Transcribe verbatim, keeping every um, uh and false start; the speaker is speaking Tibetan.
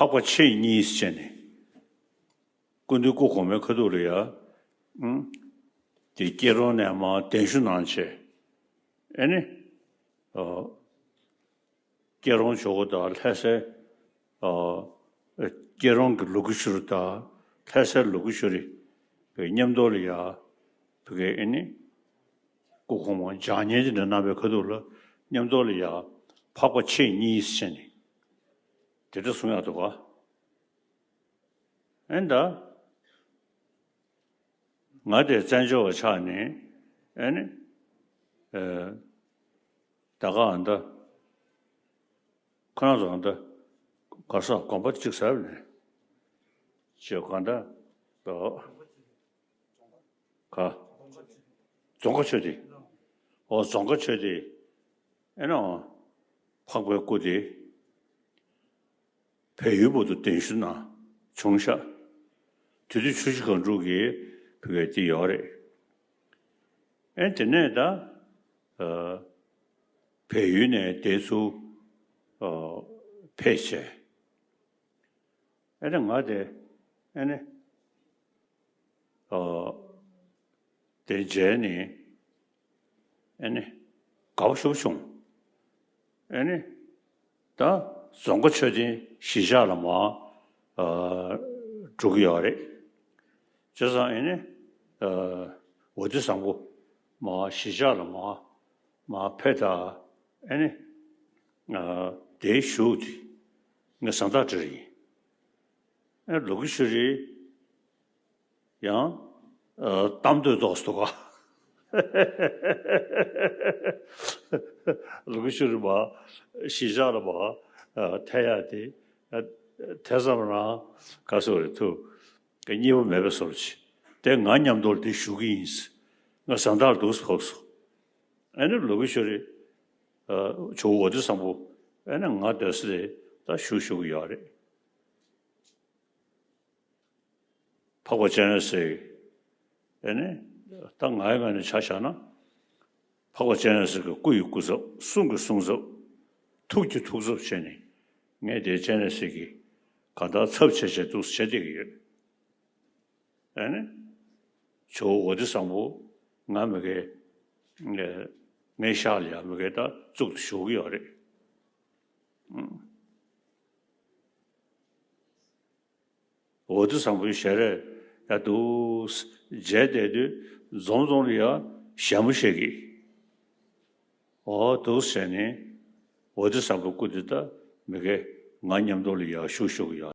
འཕགས་པ་མཆེད་གཉིས་བྱས་ནས། སྐུ་མདུན་སྐུ་གོང་མའི་ཁ་ཐུག་ལ་ཡ། ཨུམ། དེ་སྐྱེ་རོང་ནས་མར་གདན་ཞུ་གནང་བྱས། ཨེ་ནི། ཨ། སྐྱེ་རོང་ཇོ་བོ་དང་ལྷ་སའི། ཨ། སྐྱེ་རོང་གི་ལུ་གུ་ཤུ་རུ་དང་ལྷ་སའི་ལུ་གུ་ཤུ་རི་བའི་མཉམ་དུ་ལ་ཡ། བི་གའི་ཨེ་ནི། སྐུ་གོང་མ་བྱང་ཉེས་དེ་འདྲ་གནང་བའི་ཁ་ཐུག་ལ་མཉམ་དུ་ལ་ཡ། འཕགས་པ་མཆེད་གཉིས་བྱས་ནས། དེ་འདྲ་གསུང་ཡག་འདུག་ག། ཨེ་ད། ང་དེ་བཙན་བྱོལ་བ་ཆགས་ནས་ཨེ་ནི། ཨེ། ད་ག་ཨ་ད། ཁོ་རང་ཚོ་ཨ་ད། ག་ས་དགོན་པ་གཅིག་ཟེར་ནས། ཅེས་ག་ད། ད། ག། རྫོང་དཀར་ཆོས་སྡེ། ཨོ་རྫོང་དཀར་ཆོས་སྡེ། ཨེ་ནོ། འཕགས་པའི་སྐུ་དེ། བལ་ཡུལ་བར་དུ་གདན་ཞུ་གནང་བྱུང་ཤག། དེ་དུས་ཆུ་བཞི་སྒང་དྲུག་གི་བོད་སྐད་འདི་ཡོད་རེད། ཨེ་དེ་ནས་ད། ཨ། བལ་ཡུལ་ནས་དེ་ཚུར། ཨ། ཕེབས་བྱས། ཨེ་ནས་ང་དེ། ཨེ་ནས། ཨ། དེ་མཇལ་ནས། ཨེ་ནི། དགའ་པོ་ཞེ་པོ་བྱུང་། ཨེ་ནི། ད་རྫོང་དཀར་ཆོས་སྡེ་གཞིས་ཆགས་ལ་མར། ཨ། འགྲོ་གི་ཡོད་རེད། བྱས་ཙང་ཨེ་ནི། ཨ། ཝ་ཏི་བཟང་པོ་མར་གཞིས་ཆགས་ལ་མར། མར་ཕེབས་དང་། ཨེ་ནི། ཨ། དེའི་གཞུག་དེ་ངས་བཟའ་ཟླ་འབྲི་རེད་ཡིན། ཨེ་ལུ་གུ་ཤུ་རི། ཡང་། ཨ། གཏམ་འདོད་ཏོག་ཙམ་འདུག་ག། ལུ་གུ་ཤུ་རི་མར་གཞིས་ཆགས་ལ་མར། ཨ། ཐད་ཡག་དེ། ཨ། དེ་ཙམ་རང་ག་སོ་རེད་ཐུག་གཉིས་པ་མེད་པའི་བཟོ་འདྲ་ཅིག། དེ་ང་མཉམ་དུ་ལ་དེ་ཞུ་གི་ཡིན། ང་བཟའ་ཟླ་ལ་འདུག་སེ་ཕོབ་སོང་། ཨེ་ནི་ལུ་གུ་ཤུ་རི། ཨ། ཇོ་བོ་ཝ་ཏི་བཟང་པོ། ཨེ་ནི་ང་སྡོད་ས་དེ་ད་བཞུགས་བཞུགས་ཀྱི་ཡོད་རེད། འཕགས་པ་སྤྱན་རས་གཟིགས། ཨེ་ནི། ད་ངའི་ངོས་ནས་ཆ་བཞག་ན། འཕགས་པ་སྤྱན་རས་གཟིགས་ཀྱི་སྐུ་ཡི་སྐུ་ཚབ། གསུང་གི་གསུང་ཚབ། ཐུགས་ཀྱི་ཐུགས་ཚབ་བྱས་ནས། ངས་དེ་སྤྱན་རས་གཟིགས་ཀྱི་གང་ལྟར་ཚབ་བྱས་བྱས་འདུག་སེ་བྱས་བསྡད་ཀྱི་ཡོད། ཨེ་ནི། ཇོ་བོ་ཝ་ཏི་བཟང་པོ་ང་མི་དགེ། ངའི་ངའི་ཤག་ལ་ཡང་མི་དགེ་ད་བཙུགས་ཏེ་བཞུགས་ཀྱི་ཡོད་རེད། ཨང་། ཝ་ཏི་བཟང་པོའི་ཞལ་རས་ཡ་འདུག་སེ་མཇལ་བསྡད་དུས་འཛོམས་འཛོམས་ལ་ཡ་ཞལ་མོ་བཞད་ཀྱི། འོ་འདུག་སེ་བྱས་ནས་ཝ་ཏི་བཟང་པོའི་སྐུ་དེ་ད་མི་དགེ་ང་མཉམ་དུ་ལ་ཡ་བཞུགས་བཞུགས་ཀྱི་ཡོད།